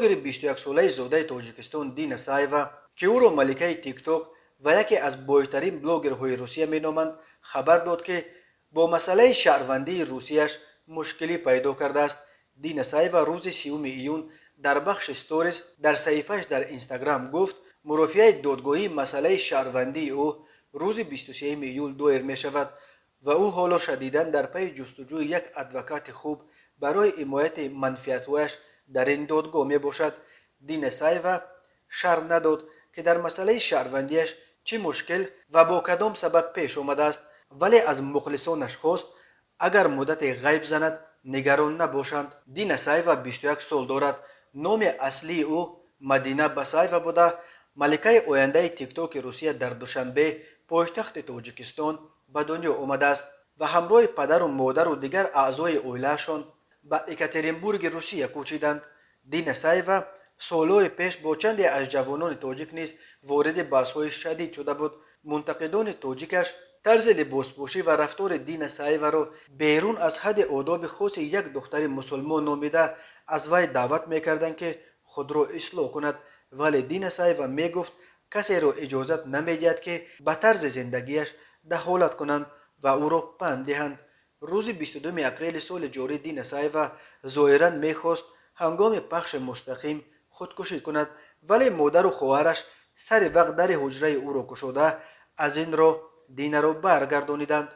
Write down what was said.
Блогери 21-солаи зодаи Тоҷикистон Дина Саева, ки ӯро маликаи Тикток ва яке аз бойтарин блогерҳои Русия меноманд, хабар дод, ки бо масъалаи шаҳрвандии Русияш мушкилӣ пайдо кардааст. Дина Саева рӯзи 30 июн дар бахши сторис дар саҳифааш дар Инстаграм гуфт, мурофиаи додгоҳии масъалаи шаҳрвандии ӯ рӯзи 23 июл доир мешавад ва ӯ ҳоло шадидан дар пайи ҷустуҷӯи як адвокати хуб барои ҳимояти манфиатҳояш дар ин додгоҳ мебошад. Дина Саева шарҳ надод, ки дар масъалаи шаҳрвандиаш чӣ мушкил ва бо кадом сабаб пеш омадааст, вале аз мухлисонаш хост, агар муддате ғайб занад, нигарон набошанд. Дина Саева 21 сол дорад. Номи аслии ӯ Мадина Басаева буда, маликаи ояндаи Тиктоки Русия дар Душанбе, пойтахти Тоҷикистон, ба дунё омадааст ва ҳамроҳи падару модару дигар аъзои оилаашон ба Екатеринбурги Русия кӯчиданд. Дина Саева солҳои пеш бо чанде аз ҷавонони тоҷик низ вориди баҳсҳои шадид шуда буд. Мунтақидони тоҷикаш тарзи либоспӯшӣ ва рафтори Дина Саеваро берун аз ҳадди одоби хоси як духтари мусулмон номида, аз вай даъват мекарданд, ки худро ислоҳ кунад. Вале Дина Саева мегуфт, касеро иҷозат намедиҳад, ки ба тарзи зиндагиаш дахолат кунанд ва ӯро панд диҳанд. Рӯзи 22 апрели соли ҷорӣ Дина Саева зоҳиран мехост ҳангоми пахши мустақим худкушӣ кунад, вале модару хоҳараш сари вақт дари ҳуҷраи ӯро кушода, аз ин роҳ Динаро баргардониданд.